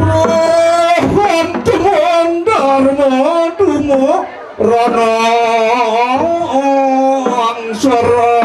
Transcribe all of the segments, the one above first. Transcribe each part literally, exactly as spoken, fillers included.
Rohon tumon Dharma dumo rana angsara.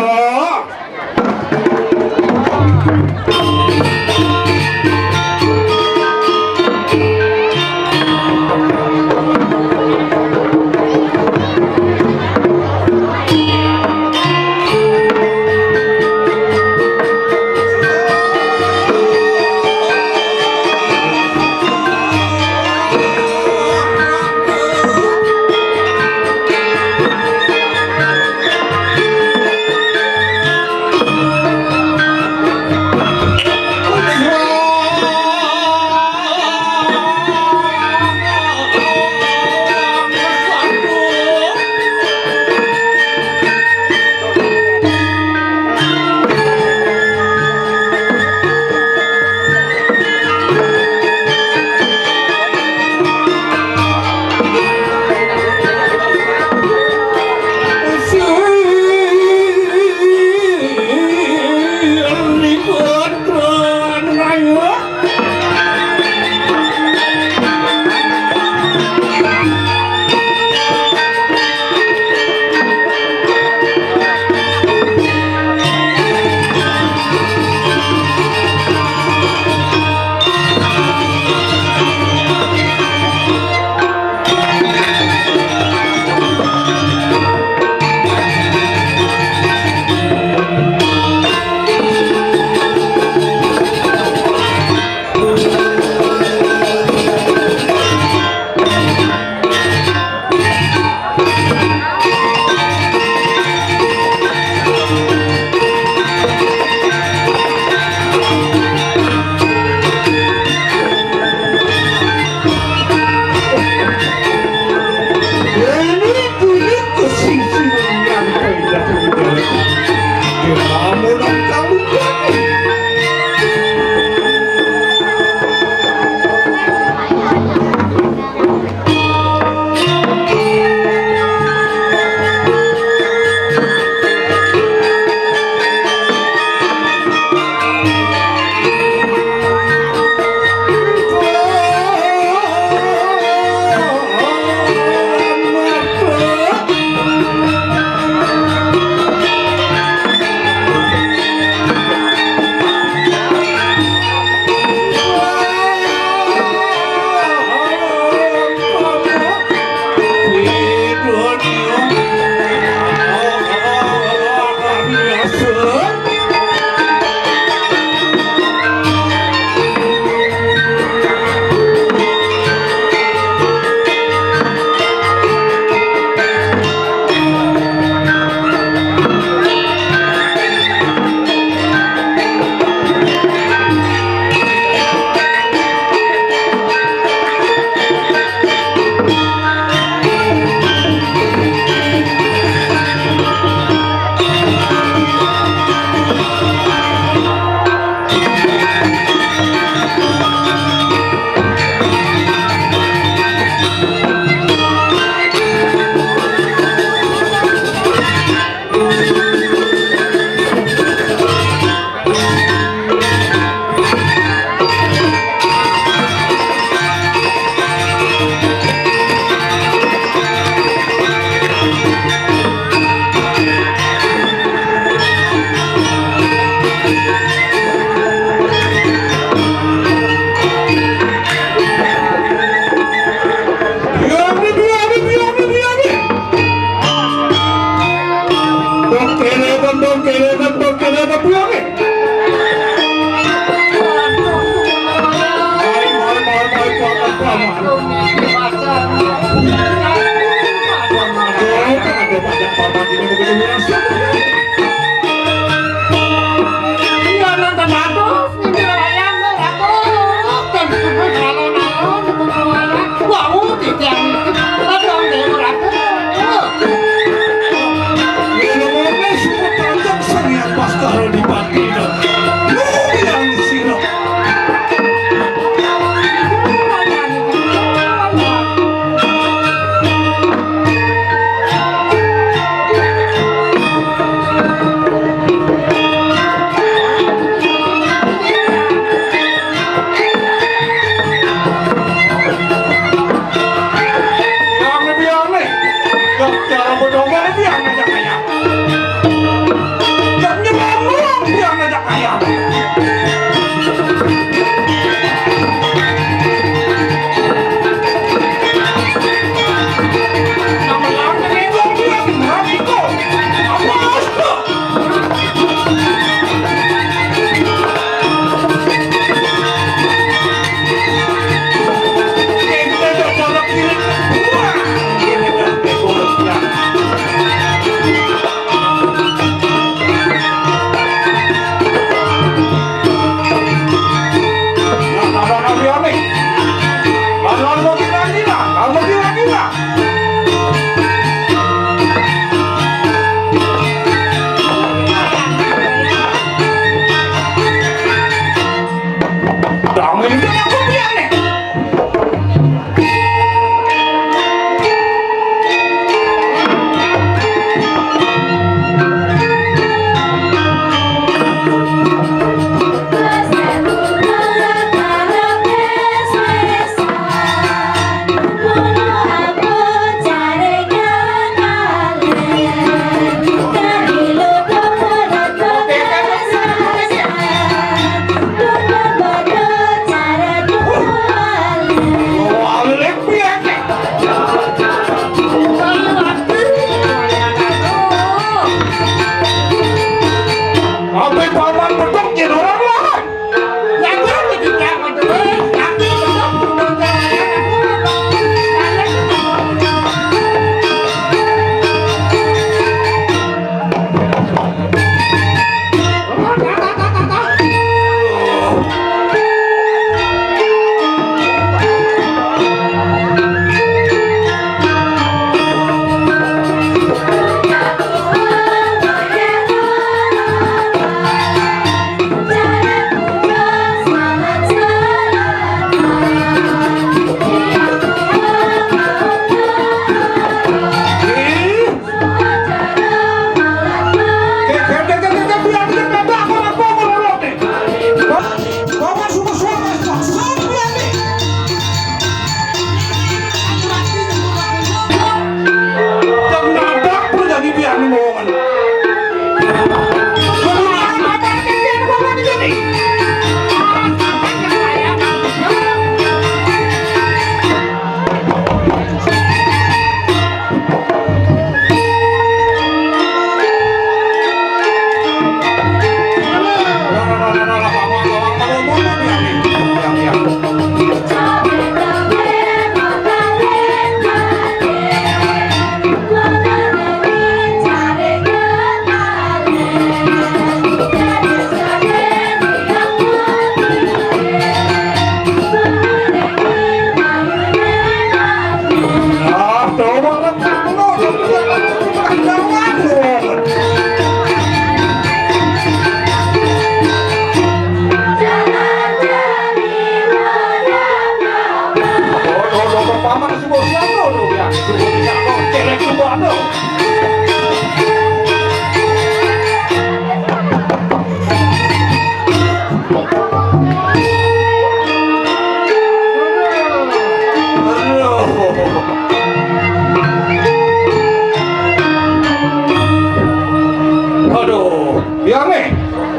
Dong, ini aku bilang nih. Sampai paman beduk jadi orang lain. Aduh, ya nih.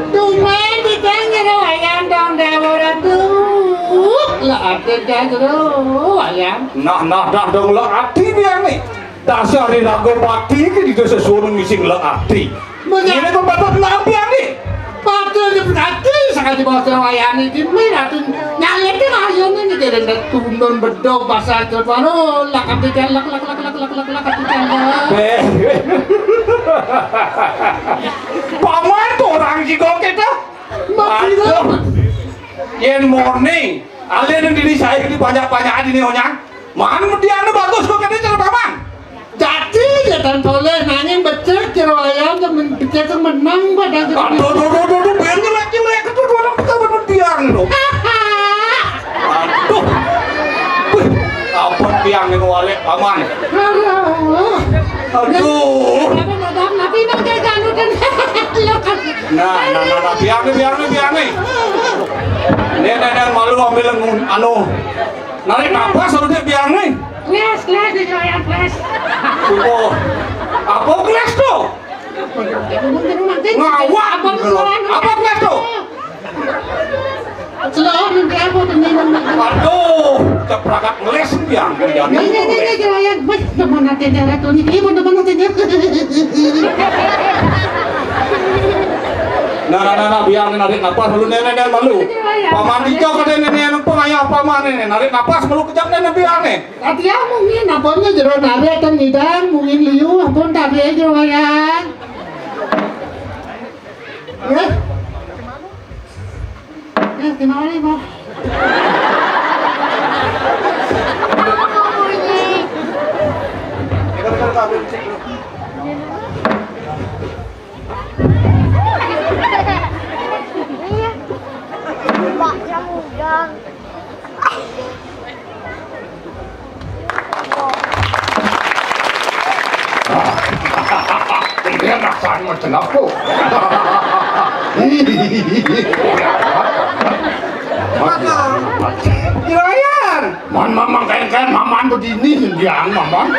Tumben kita nyero ayam dong dawur tuh. Lah ada dah nyero ayam. Nah, nah, dah dong lah ati biar nih. Dasar nih raga pati ke di desa suruh ngising lah ati. Ini pun bapak kenal biar nih. Padahal dia berarti sekali bahasa wayang ini, Min, atau nyalip dia ayo nih, jadi ndak tundun bedog bahasa Aceh baru, lak, lak, lak, lak, lak, lak, lak, lak, lak, lak. Eh. Paman tuh orang jigo kita. Aduh. Yen murni, alih ning diri saya ini banyak-banyak ini onyang. Man dia anu bagus kok kene cara paman. Jadi ya tan boleh nanging becek jero ayam temen becek tuh menang pada. Aduh, aduh, aduh, aduh, aduh, biar ngelak, ngelak, aduh, aduh, aduh, aduh, biang, loh. Aduh. Wih, apa biang ini walik, paman? Aduh. Aduh. Apa, Madam? Nanti, nanti, jangan, jangan. Nah, nah, nah, nah, biang nih, biang nih, biang nih. Nih, nih, nih, malu ambil anu. Narik napas, harus dia biang nih. Kles, kles, di Joyan, kles. Oh, apa kles tuh? Ngawak. Apa kles tuh? Celok, nanti apa tuh minum? Aduh, ceprakat ngeles biang, biang. Nih, nih, nih, nih, Joyan. Wih, teman hati dia tuh, nih, ibu teman hati dia. Nah, nah, nah, nah, biang nih, narik napas dulu, nih, nih, nih, malu. Paman Dito, katanya, nih, nih, numpang, ayo, paman, nih, nih, narik napas, malu kejap, nih, nih, biang, nih. Ati ya mungkin apa nih jero narik atau ngidang, mungkin liu, apa ntar dia jero ya. Ya. Ya, kenapa nih, Bang? Iya. Mbak, kamu. Ini anak saya macam apa? Juragan. Man mamang kayak-kayak maman begini, dia mamang.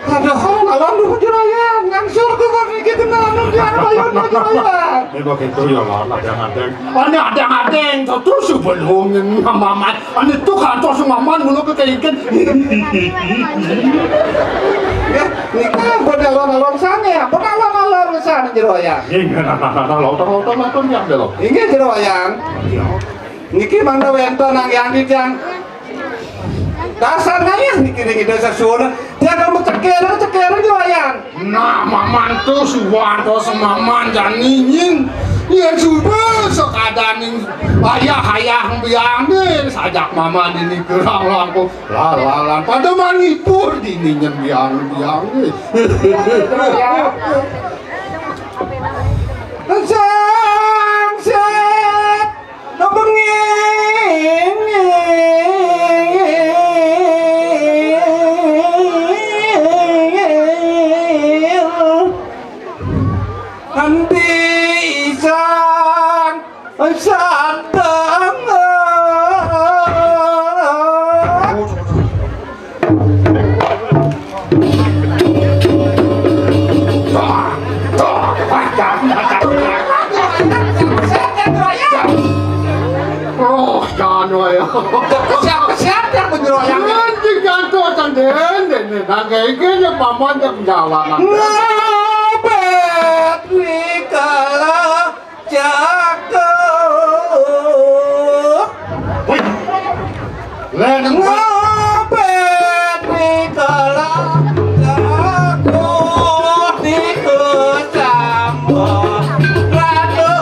Aduh, kalau dulu Juragan, ngangsur ke kaki kita nanam di anak ayam Juragan. Ini begitu ya, Lan, ada yang ada. Ada, ada, ada yang terus sebelumnya maman. Ane tuh kantos maman mulu kekeiken. Ya, nika buat alon-alon sana ya, buat alon-alon sana Jero Wayan. Inggih, nah, nah, nah, nah, lontong, lontong, lontong, ya, deh, lo. Inggih Jero Wayan. Iya. Niki mangda wénten anggihan titiang. Dasar ngayah niki ring Ida Sesuhunan. Tiang kamu ceker, ceker Jero Wayan. Nah, maman tuh suwantos maman jani nying. Yén suba sakadaning ayah-ayah biangé sajak maman ini gerang langkung lalalan pada manipur dini nyén biang-biangé. Sang set kepengin. Enti isang sadang. Oh, jangan wae. Siapa-siapa yang menyuruh yang Anjing gantos andén, dene nang kayak gini paman yang jalanan. Ngabet rikala jago. Wih. Len ngabet rikala jago dikesambah. Ratu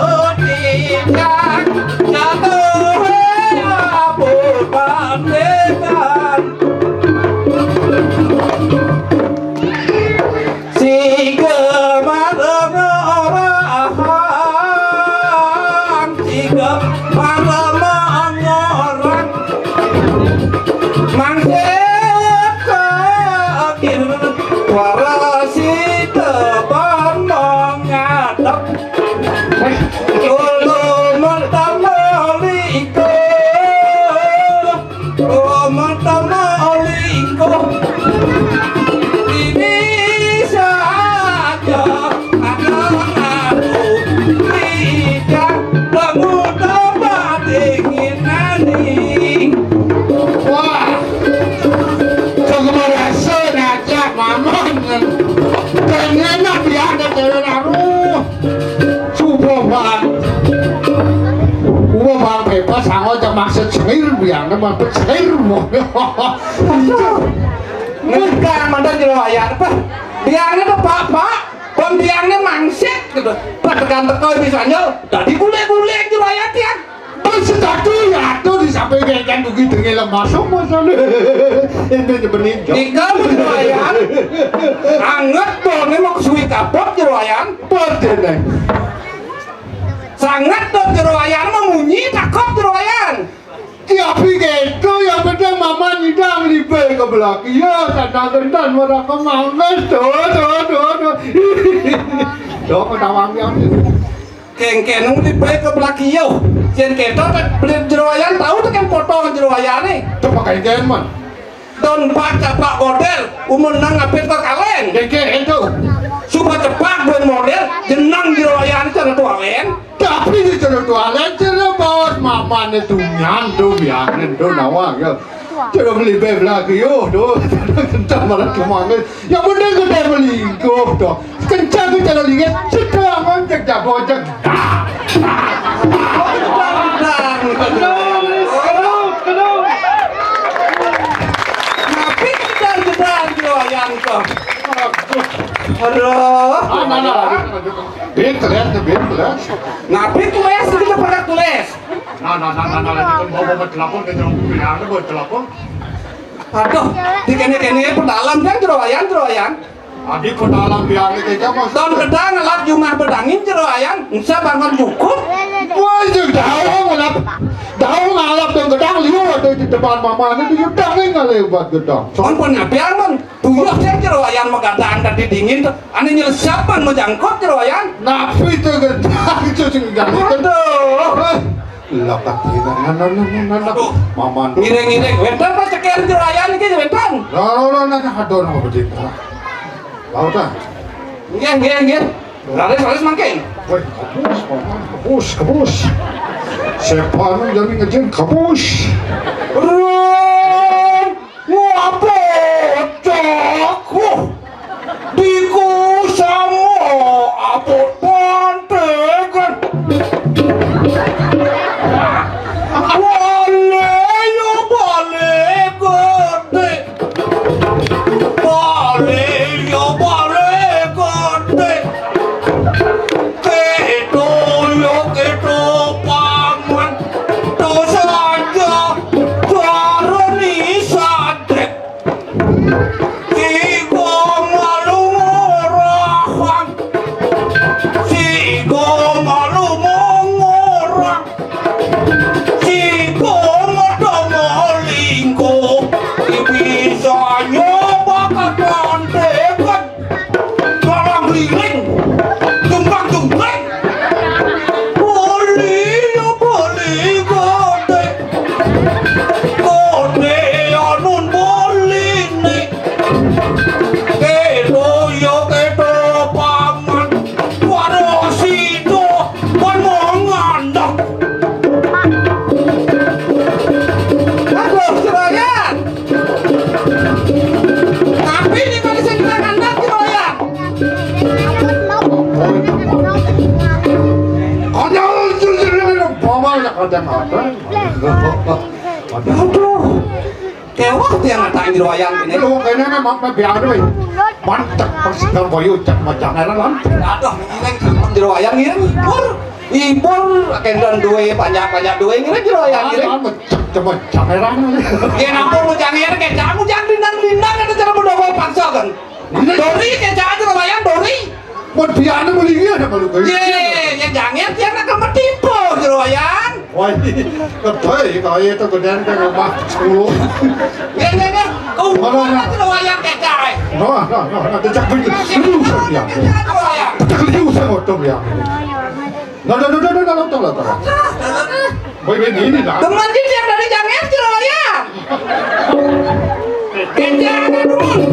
tidak jatuh abu pandekan. Siga marama orang, siga marama orang. Mangsit ka akhir, warasi teban mengadep. Dulu mertama lika. Mata maling ko ini saja anak aku tidak bangun tempat ingin nani. Wah, coba rasa ngajak mamang. Pengen nak dia ada jalan aruh. Subuh, Bang. Gua Bang bebas, anggo aja maksud sengir, biangnya maksud sengir, mau. Aduh. Enggak, mantan Jero Wayan, apa? Biangnya tuh, Pak, Pak. Pun biangnya mangsit, gitu. Pas tekan teko misalnya, tadi gulek-gulek Jero Wayan, tiang. Pas satu ya, tuh di samping kayak dugi dengil lemas, masuk, masuk. Ini nyebenin, Jok. Tiga Jero Wayan. Anget, tuh, ini mau kesuwi kapot Jero Wayan. Pas dene. Sangat dong Jero Wayan mah munyi, takut Jero Wayan. Tapi gitu, yang penting mama nyidang libe ke belakang. Iya, sadar gentan, mereka mangges. Tuh, tuh, tuh, tuh. Tuh, ketawang yang. Kengkenung libe ke belakang. Yen keto, beli Jero Wayan, tahu tuh kan potong Jero Wayan nih. Coba kayak gimana? Don Pak Capak Godel, umur nang apit ka kalen. Deke ento. Suba cepak ben model, jenang Jero Wayan cara tualen. Tapi di cara tualen, cara baos mamane tunyan tuh biangin tuh nawang ya. Cara beli beb lagi, yo, tuh. Kencang banget kemana. Ya bener gede melingkuh tuh. Kencang kita lihat, cedangan cek jago cek. Tapi jedar-jedar di wayang tuh. Aduh. Ah, nah, nah, lanjut, lanjut. Bin, kalian tuh, Bin, kalian. Ngapain tulis? Kita pakai tulis. Nah, nah, nah, nah, nah, lanjut. Bawa, bawa telepon, kita bilang, bawa telepon. Aduh, di kene-kene pedalam kan Jero Wayan, Jero Wayan. Adi pedalam biang iki, Mas. Don gedang ngelap jumah bedangin Jero Wayan, ensa bangun cukup. Wah, itu daun ngelap. Daun ngelap tuh Depan mamane di gedang ning ngale obat gedang. Kon pun napi amun tuyuh sing Jero Wayan magadang dadi dingin to. Ane nyelesap man majangkut Jero Wayan. Napi to gedang itu sing gedang itu? Aduh. Eh, lakat ini. Nah, nah, nah, nah, nah, nah. Aduh. Maman. Ngiring-ngiring. Wénten pas ceker Jero Wayan iki wénten. Lah, lah, lah, nah, nah, aduh, nah, begitu. Laut ah. Nggih, nggih, nggih. Raris, raris mangkin. Woi, kebus, paman, kebus, kebus. Sepan jami ngejin kebus. Run, ngapa cak? Wah, diku sama apa pantekan? Wale ya bale gedhe. Bale ya bale gedhe. Keto ya keto paman. To saja darani sadrek. Sigo malu ngorahang. Sigo malu mengorang. Sigo mata malingko. Bisa nyoba kapan tekan. Galang liring. Tungkang tungkang. Bali ya bali gedhe. Gedhe anun baline. Kedo ya kedo paman. Waro sida pun mangandhek. Aduh, Jero Wayan. Tapi ini kali sing ngandhek Jero Wayan. Konyol, jujur ini bawa ya kadang ada. Aduh. Kewah tiang ngatak Jero Wayan kene. Lu kene ne mak biar we. Mantep persigang boyo cak macam era lan. Aduh, ngiring Jero Wayan ngiring ibur. Ibur kendon duwe banyak-banyak duwe ngiring Jero Wayan ngiring. Cak macam era. Yen ampun mujang yen kecak mujang lindang-lindang ada cara mendowo paksa kan. Dori kecak aja lumayan Dori. Mun biane muli iki ada malu kowe. Ye, yen jangir dia nak kemetipu Jero Wayan. Wah, iki kedhe kaya itu gedhen ke rumah sepuluh. Ye, ye, ye. Kau Mana, mana mana? Jero Wayan kecak. No, no, no, no, tidak begitu. Serius ya. Kecak Jero Wayan. Tidak serius sama tuh ya. No, no, no, no, no, no, tolong, tolong. Wait, wait, ini lah. Teman dia yang dari jangir Jero Wayan. Kecak aja dulu.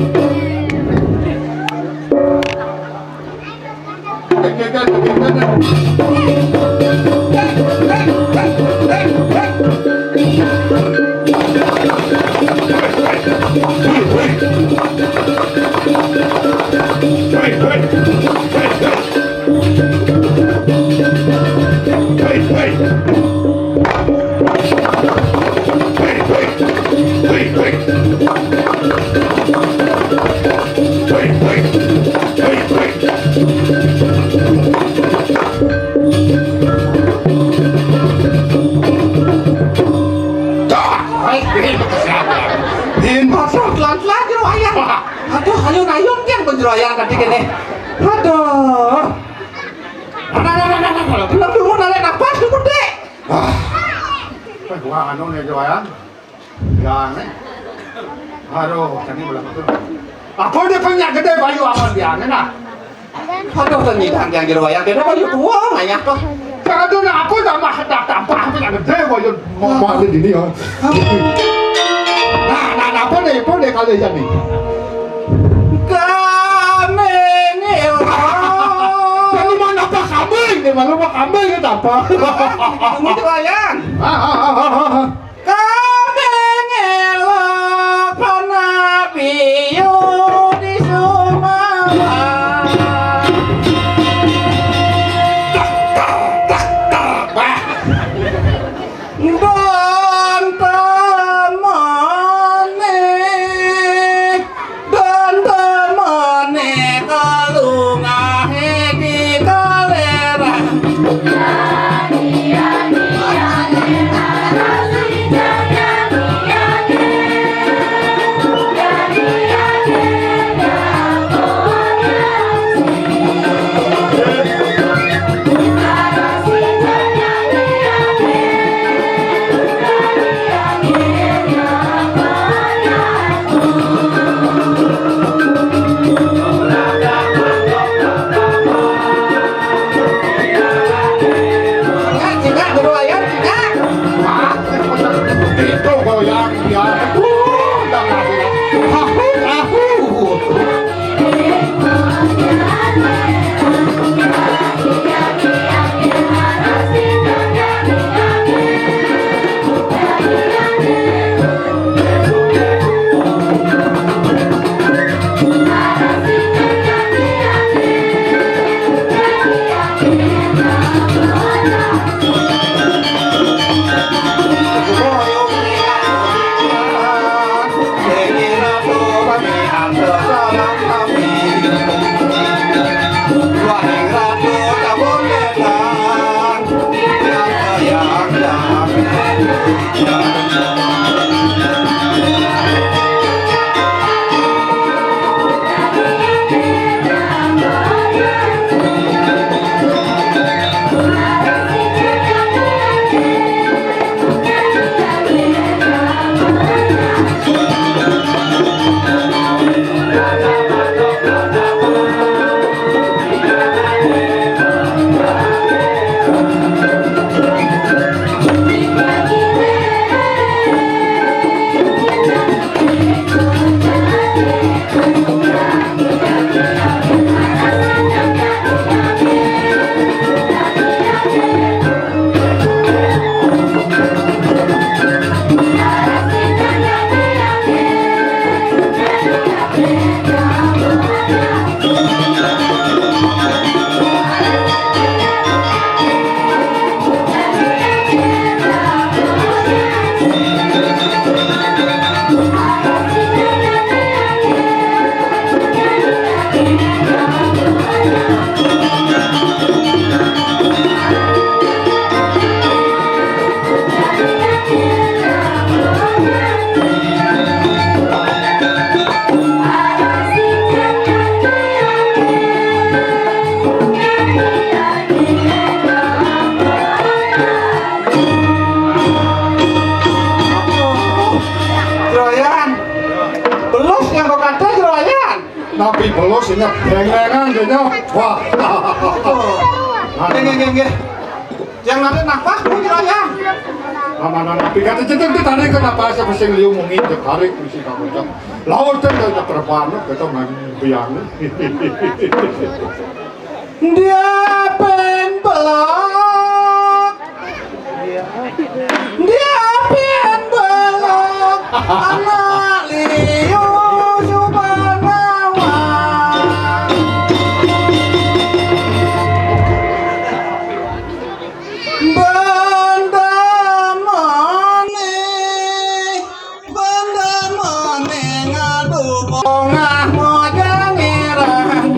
Pasar telan-telan Jero Wayan. Aduh, ayo nayung kan Jero Wayan tadi kene. Aduh. Nah, nah, nah, nah, nah, nah. Belum dulu narik napas dulu, Dek. Ah. Eh, gua anu nih, Jero Wayan. Ya, nih. Aduh, sini belah betul. Apa dia punya gede bayu aman dia, nih, nah. Aduh, kan nyidang yang Jero Wayan, dia bayu tua, ngayah tuh. Kalau tuh, nah, aku udah mah, dah tampak, aku yang gede bayu, mau, mau ada di dia. Nah, nah, nah, apa nih, apa nih kalau yang nih? Kambing, ya. Kalau mana apa kambing? Di mana apa kambing, ya, apa? Ini Jero Wayan. Ah, ah, ah, ah, ah. Kambing elok panapiyo di Sumawa. Don temone, don temone kalungahe di Kalera. Kalau sini benglengan dia. Wah. Nggih, nggih, nggih, nggih. Yang nanti napa? Mungkin ya. Mana, mana, pikir aja, itu tadi kenapa saya pusing liu mungkin tarik mesti kamu cak. Laut kan ada perban, kita main biang. Dia pen belak. Dia pen belak. Anak liu subanawa. Benda maning, benda maning, aduh, bongah mojang irang.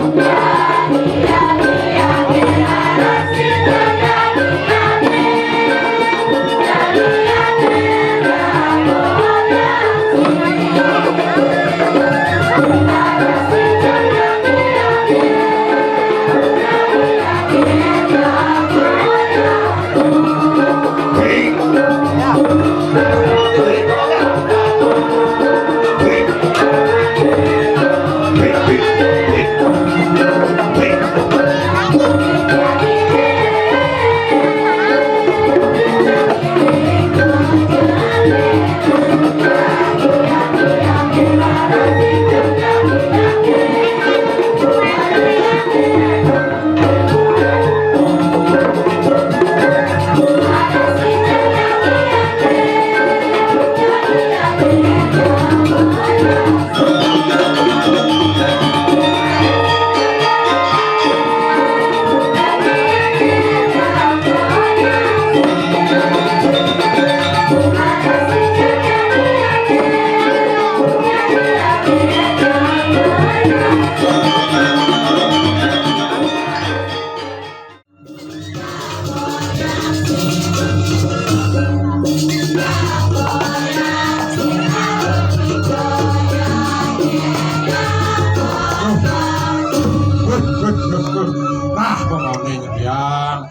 Nah, pemane nyediang.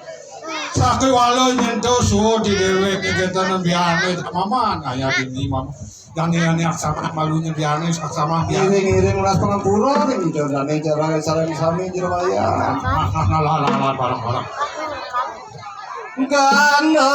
Sakewala nyentuh suhu di dewek kegiatan biane maman ayah dini mam. Dani ane aksama malu nyediane aksama biane. Ngiring-ngiring ulas pangapura ning jodane cara sareng sami jero wayah. Nah, nah, nah, lah, lah, lah, bareng-bareng. Gandha